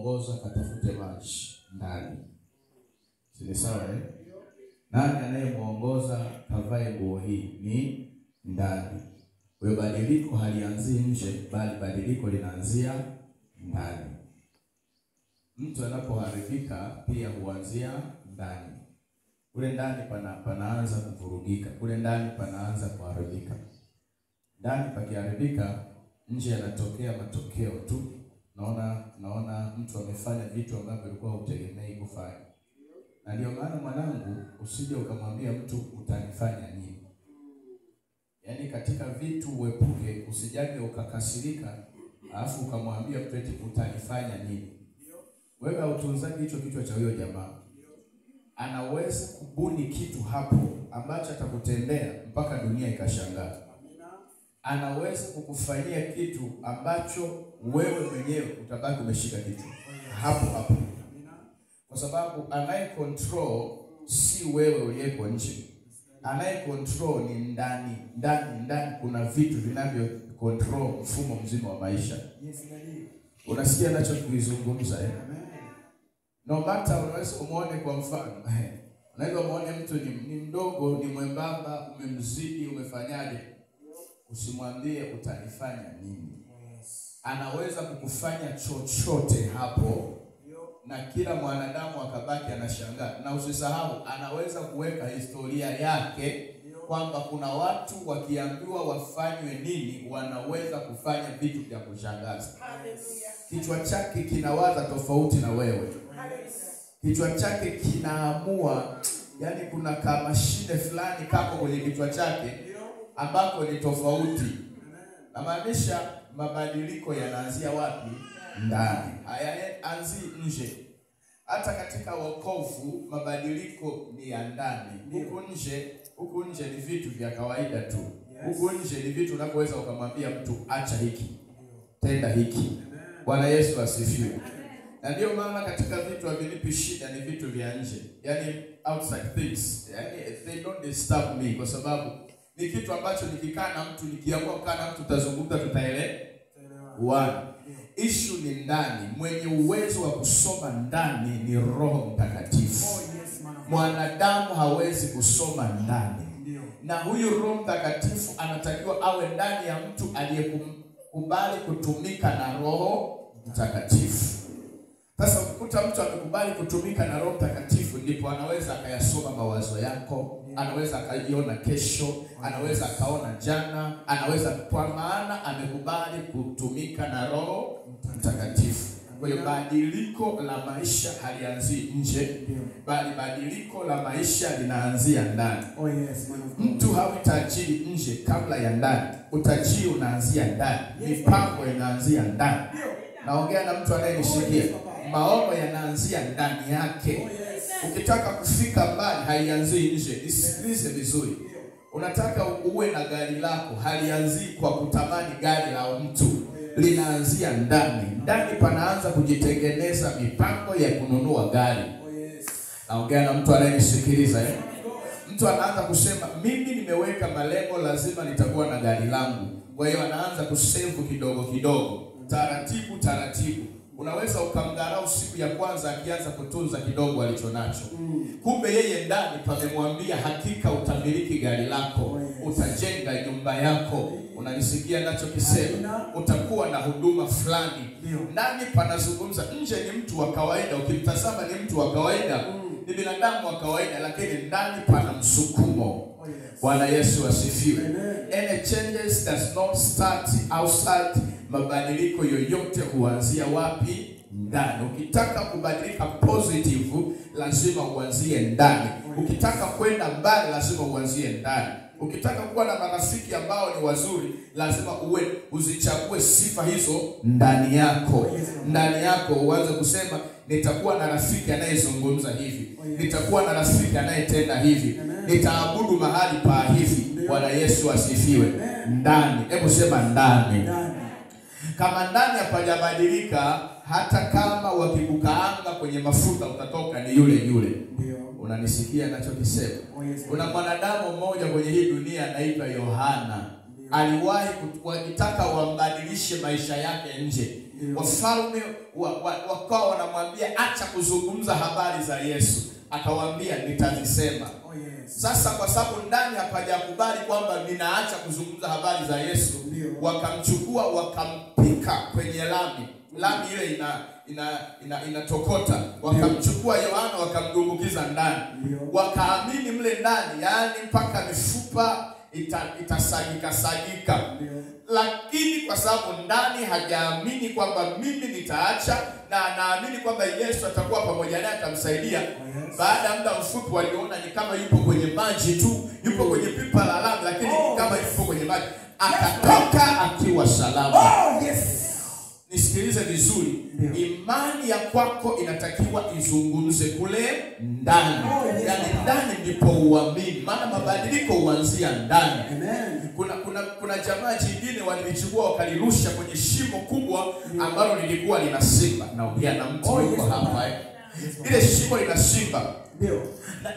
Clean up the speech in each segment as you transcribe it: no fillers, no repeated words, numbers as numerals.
anayemuongoza katafute maji? Ndani. Si sawa eh? Nani anayemuongoza kavae nguo hii? Ni ndani. Kwa hiyo badiliko halianzii nje, bali badiliko linaanzia ndani. Mtu anapoharibika pia huanzia ndani. Kule ndani panaanza kuvurugika, kule ndani panaanza kuharibika. Ndani pakiharibika, nje yanatokea matokeo tu. Naona mtu amefanya vitu ambavyo alikuwa hutegemei kufanya. Na ndio maana mwanangu, usije ukamwambia mtu utanifanya nini. Yaani katika vitu uepuke, usijage ukakasirika alafu ukamwambia mtu eti utanifanya nini. Wewe hautunzaji hicho kichwa cha huyo jamaa. Anaweza kubuni kitu hapo ambacho atakutendea mpaka dunia ikashangaa. Anaweza kukufanyia kitu ambacho wewe mwenyewe utabaki umeshika kichwa hapo hapo. Kwa sababu anaye control si wewe uliyeko nje. Anaye control ni ndani, ndani, ndani kuna vitu vinavyo control mfumo mzima wa maisha. Unasikia ninachokizungumza eh? No matter, unaweza umuone kwa mfano. Unaweza umuone mtu ni mdogo, ni mwembamba, umemzidi, umefanyaje? Usimwambie utanifanya nini. Anaweza kukufanya chochote hapo na kila mwanadamu akabaki anashangaa. Na usisahau anaweza kuweka historia yake kwamba kuna watu wakiambiwa wafanywe nini wanaweza kufanya vitu vya kushangaza. Kichwa chake kinawaza tofauti na wewe. Kichwa chake kinaamua, yani kuna kama mashine fulani kako kwenye kichwa chake ambako ni tofauti. Namaanisha mabadiliko yanaanzia wapi? Ndani. Hayaanzi nje. Hata katika wokovu mabadiliko ni ya ndani. Huku nje ni vitu vya kawaida tu. Huku nje ni vitu unavyoweza ukamwambia mtu acha hiki, tenda hiki. Bwana Yesu asifiwe. Na ndio maana katika vitu havinipi shida ni vitu vya nje. Yaani outside things. Yaani they don't disturb me kwa sababu ni kitu ambacho nikikaa na mtu, nikiamua kukaa na mtu tutazungumza, tutaelewana. Issue ni ndani. Mwenye uwezo wa kusoma ndani ni Roho Mtakatifu. Mwanadamu hawezi kusoma ndani. Na huyu Roho Mtakatifu anatakiwa awe ndani ya mtu aliyekubali kutumika na Roho Mtakatifu. Sasa ukikuta mtu amekubali kutumika na Roho Mtakatifu, ndipo anaweza akayasoma mawazo yako, anaweza akaiona kesho, anaweza akaona jana, anaweza, kwa maana amekubali kutumika na Roho Mtakatifu. Kwa hiyo badiliko la maisha halianzii nje, bali badiliko la maisha linaanzia ndani. Oh yes, man of God. Mtu hawi tajiri nje kabla ya ndani. Utajiri unaanzia ndani. Mipango inaanzia ndani. Naongea na mtu anayenishikia. Maono yanaanzia ndani yake. Ukitaka kufika mbali haianzii nje. Nisikilize vizuri. Unataka uwe na gari lako, halianzii kwa kutamani gari la mtu. Linaanzia ndani. Ndani panaanza kujitengeneza mipango ya kununua gari. Naongea na mtu anayenisikiliza eh? Mtu anaanza kusema mimi nimeweka malengo, lazima nitakuwa na gari langu. Kwa hiyo anaanza kusevu kidogo kidogo, taratibu taratibu. Unaweza ukamdharau siku ya kwanza akianza kutunza kidogo alichonacho. Kumbe yeye ndani pamemwambia hakika utamiliki gari lako, utajenga nyumba yako. Unanisikia ninachokisema? Utakuwa na huduma fulani. Ndani panazungumza. Nje ni mtu wa kawaida, ukimtazama ni mtu wa kawaida, ni binadamu wa kawaida, lakini ndani pana msukumo. Bwana Yesu asifiwe. Any changes does not start outside. Mabadiliko yoyote huanzia wapi? Ndani. Ukitaka kubadilika positive lazima uanzie ndani. Ukitaka kwenda mbali lazima uanzie ndani. Ukitaka kuwa na marafiki ambao ni wazuri lazima uwe uzichague sifa hizo ndani yako. Ndani yako uanze kusema nitakuwa na rafiki anayezungumza hivi, nitakuwa na rafiki anayetenda hivi, nitaabudu mahali pa hivi. Bwana Yesu asifiwe. Ndani. Hebu sema ndani. Kama ndani hapajabadilika, hata kama wakikukaanga kwenye mafuta utatoka ni yule yule. Unanisikia ninachokisema? Kuna mwanadamu mmoja kwenye hii dunia anaitwa Yohana. Aliwahi kutaka wambadilishe maisha yake nje. Wafalme wakawa wanamwambia acha kuzungumza habari za Yesu, akawaambia nitazisema. Oh, yes. Sasa kwa sababu ndani hapajakubali kwamba ninaacha kuzungumza habari za Yesu, wakamchukua wakampika kwenye lami. Lami ile inatokota. Wakamchukua Yohana wakamdumbukiza ndani. Wakaamini mle ndani, yaani mpaka mifupa itasagika sagika. Lakini kwa sababu ndani hajaamini kwamba mimi nitaacha, na anaamini kwamba Yesu atakuwa pamoja naye atamsaidia. Baada ya muda mfupi waliona ni kama yupo kwenye maji tu, yupo kwenye pipa la lami, lakini ni kama yupo kwenye maji. Akatoka akiwa salama. Oh, yes. Nisikilize vizuri. Imani ya kwako inatakiwa izungumze kule ndani. Oh, yes. Yaani ndani ndipo uamini, maana mabadiliko huanzia ndani. Amen. Kuna jamaa jingine walilichukua wakalirusha kwenye shimo kubwa ambalo lilikuwa lina simba. Naongea na mtu yuko hapa. Ile shimo lina simba. Ndio.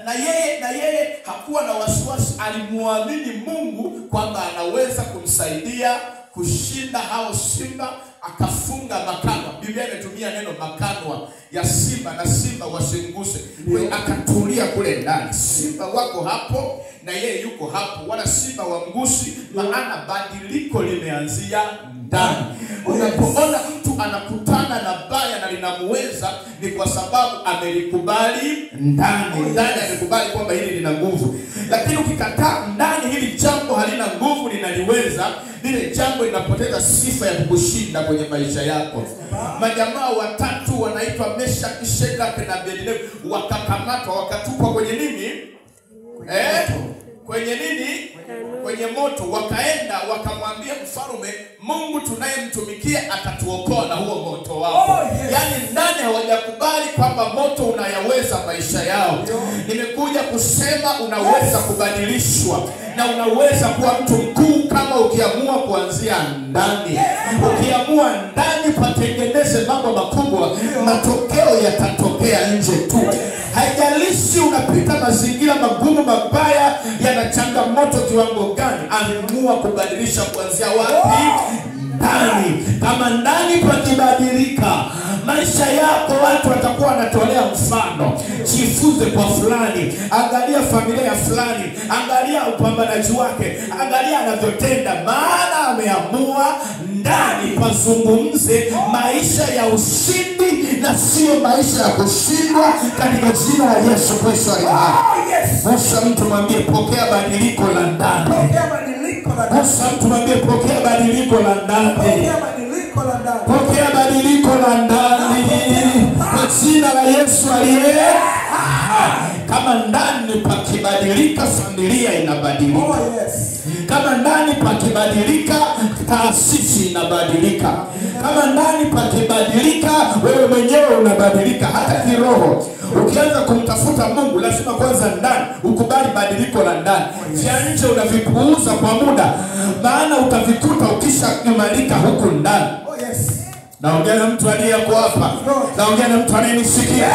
Na yeye hakuwa na wasiwasi, alimuamini Mungu kwamba anaweza kumsaidia kushinda hao simba. Akafunga makanwa. Biblia imetumia neno makanwa ya simba, na simba wasimguse. Kwa hiyo akatulia kule ndani. Simba wako hapo na yeye yuko hapo, wala simba wamgusi, maana badiliko limeanzia ndani. Unapoona mtu anakutana na baya na linamuweza, ni kwa sababu amelikubali ndani. Ndani alikubali kwamba hili lina nguvu. Lakini ukikataa ndani hili jambo halina nguvu, linaliweza, lile jambo linapoteza sifa ya kukushinda kwenye maisha yako. Majamaa watatu wanaitwa Meshaki, Shadraka na Abednego wakakamatwa wakatupwa kwenye nini? Kwenye nini? Kwenye moto. Wakaenda wakamwambia mfalme, Mungu tunayemtumikia atatuokoa na huo moto wako. Oh, yes. Yaani ndani hawajakubali kwamba moto unayaweza maisha yao. Nimekuja kusema unaweza kubadilishwa na unaweza kuwa mtu mkuu kama ukiamua kuanzia ndani. Ukiamua ndani patengeneze mambo makubwa, matokeo yatatokea nje tu. Haijalishi unapita mazingira magumu, mabaya, yana changamoto kiwango gani, amua kubadilisha kuanzia wapi? Ndani. Kama ndani pakibadilika, maisha yako watu watakuwa wanatolea mfano. Jifunze kwa fulani, angalia familia ya fulani, angalia upambanaji wake, angalia anavyotenda, maana ameamua ndani pazungumze maisha ya ushindi na sio maisha ya kushindwa, katika jina la Yesu Kristo aliye hai. Oh, yes. Musa mtu mwambie pokea badiliko la ndani. Pokea badiliko la ndani. Musa mtu mwambie pokea badiliko la ndani. Pokea badiliko la ndani. Pokea badiliko la ndani kwa jina la Yesu aliye hai. Kama ndani pakibadilika, familia inabadilika. Oh, yes. Kama ndani pakibadilika, taasisi inabadilika. Kama ndani pakibadilika, wewe mwenyewe unabadilika hata kiroho. Ukianza kumtafuta Mungu lazima kwanza ndani ukubali badiliko la ndani. Vya nje unavipuuza kwa muda, maana utavikuta ukishakumalika huku ndani. Oh, yes. Naongea na mtu aliyeko hapa. Naongea na mtu anayenisikia.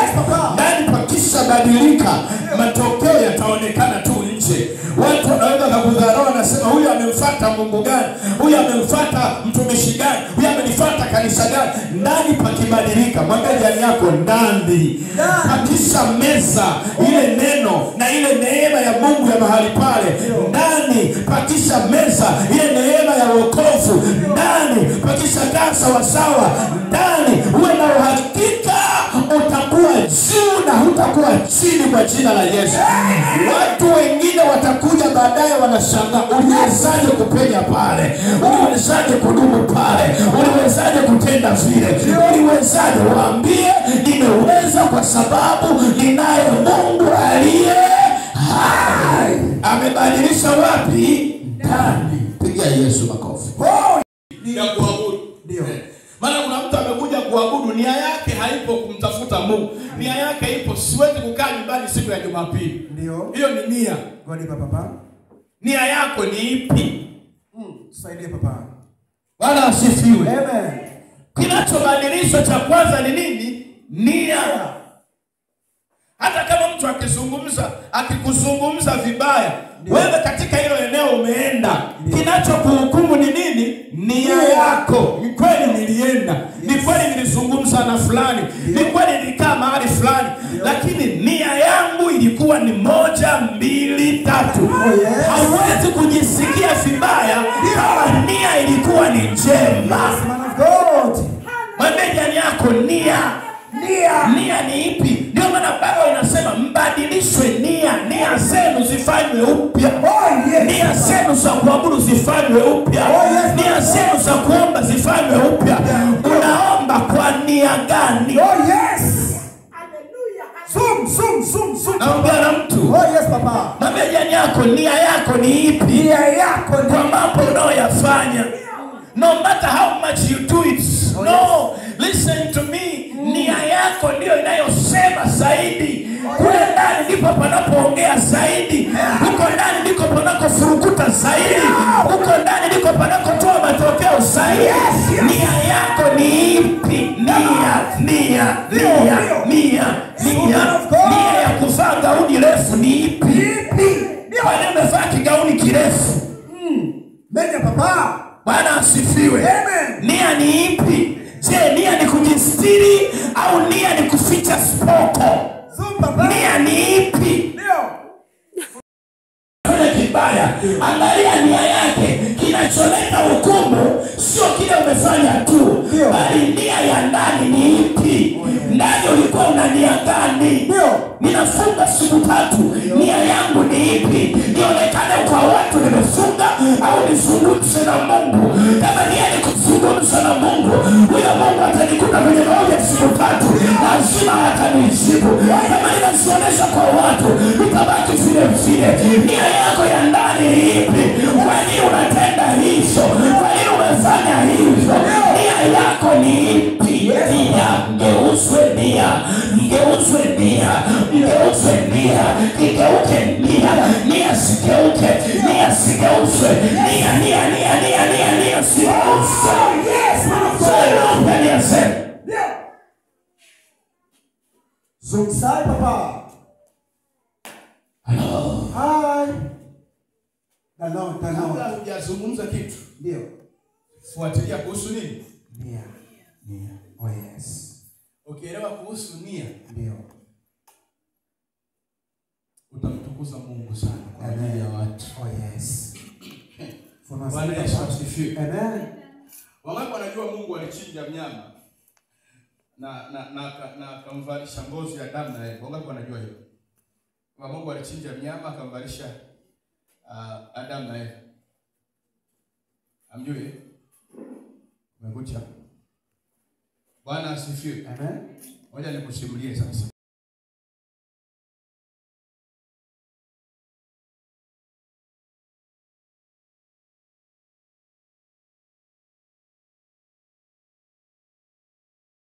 Ndani pakishabadilika, matokeo yataonekana tu nje. Watu wanaweza kukudharau, wanasema huyu amemfuata Mungu gani? Huyu amemfuata mtumishi gani? Huyu amenifuata kanisa gani? Ndani pakibadilika, mwambie jirani yako ndani. Pakisha meza ile neno na ile neema ya Mungu ya mahali pale. Ndani pakisha meza ile neema ya wokovu. Ndani pakisha kaa sawasawa. Ndani uwe na uhakika utakuwa juu na hutakuwa chini kwa jina la Yesu. Watu wengine watakuja baadaye wanashangaa, uliwezaje kupenya pale? Uliwezaje kudumu pale? Uliwezaje kutenda vile? Uliwezaje? Waambie nimeweza kwa sababu ninaye Mungu aliye hai. Amebadilisha wapi? Ndani. Pigia Yesu makofi. Ya kuabudu. Ndio. Maana kuna mtu amekuja kuabudu, nia yake haipo kumtafuta Mungu. Nia yake ipo siwezi kukaa nyumbani siku ya Jumapili. Ndio. Hiyo ni nia. Godi papa. Nia yako ni ipi? Saidie papa. Bwana asifiwe. Amen. Kinachobadilishwa cha kwanza ni nini? Nia. Hata kama mtu akikuzungumza vibaya, Wewe katika hilo eneo umeenda, kinachokuhukumu ni nini? Nia yako. Ni kweli nilienda, ni kweli nilizungumza na fulani, ni kweli nilikaa mahali fulani, lakini nia yangu ilikuwa ni 1, 2, 3. Hauwezi kujisikia vibaya kama nia ilikuwa ni njema. Mwambie jirani yako nia. Nia ni ipi? Ndio maana Biblia inasema mbadilishwe nia, nia zenu zifanywe upya. Nia zenu za kuabudu zifanywe upya. Nia zenu za kuomba zifanywe upya. Unaomba kwa nia gani? Oh yes. Hallelujah. Zoom zoom zoom zoom. Naongea na mtu. Oh yes papa. Mwambie jirani yako nia yako ni ipi? Nia yako kwa mambo unayoyafanya. No matter how much you do it. No, listen to me. Nia yako ndio inayosema zaidi. Kule ndani ndipo panapoongea zaidi. Huko ndani ndiko panakofurukuta zaidi. Huko ndani ndiko panakotoa matokeo zaidi. Nia yako ni ipi? Nia, nia, nia, nia, nia. Nia ya kuvaa gauni refu ni ipi? Kwa nini umevaa kigauni kirefu? Menya papa. Bwana asifiwe. Amen. Nia ni ipi? Je, nia ni kujistiri au nia ni kuficha spoko? Nia ni ipi? Fanya kibaya, angalia nia yake. Kinacholeta hukumu sio kile umefanya tu, bali nia ya ndani ni ipi? Ndani ulikuwa una nia gani? Ninafunga siku 3, nia yangu ni ipi? Nionekane kwa watu nimefunga au nizungumze na Mungu? Kama nia ni kuzungumza na Mungu, huyo Mungu atanikuta kwenye maombi ya siku 3, lazima atanijibu. Kama ninazionyesha kwa watu, nitabaki vile vile. Nia yako ya ndani ni ipi? Kwa nini unatenda hizo? Kwa nini umefanya hivyo? Nia yako ni ipi? Nia, mgeuzwe nia, mgeuzwe nia, mgeuzwe nia, igeuke nia, nia sigeuke, nia sigeuzwe, nia, nia, nia, nia, nia, nia sigeuzwe. Yes, nia zenu. Zungumzai papa. Hello. Hi. The Lord, the Lord. Kabla hujazungumza kitu, ndio. Fuatilia kuhusu nini? Nia. Nia. Oh yes. Ukielewa kuhusu nia, ndio, utamtukuza Mungu sana kwa ajili ya watu. Oh yes. Bwana Yesu asifiwe. Amen. Wangapi wanajua Mungu alichinja mnyama na akamvalisha ngozi ya damu na Eva? Wangapi wanajua hilo? Kwa Mungu alichinja mnyama akamvalisha Adam na Eva. Amjui? Umekucha. Bwana asifiwe. Amen. Ngoja nikusimulie sasa.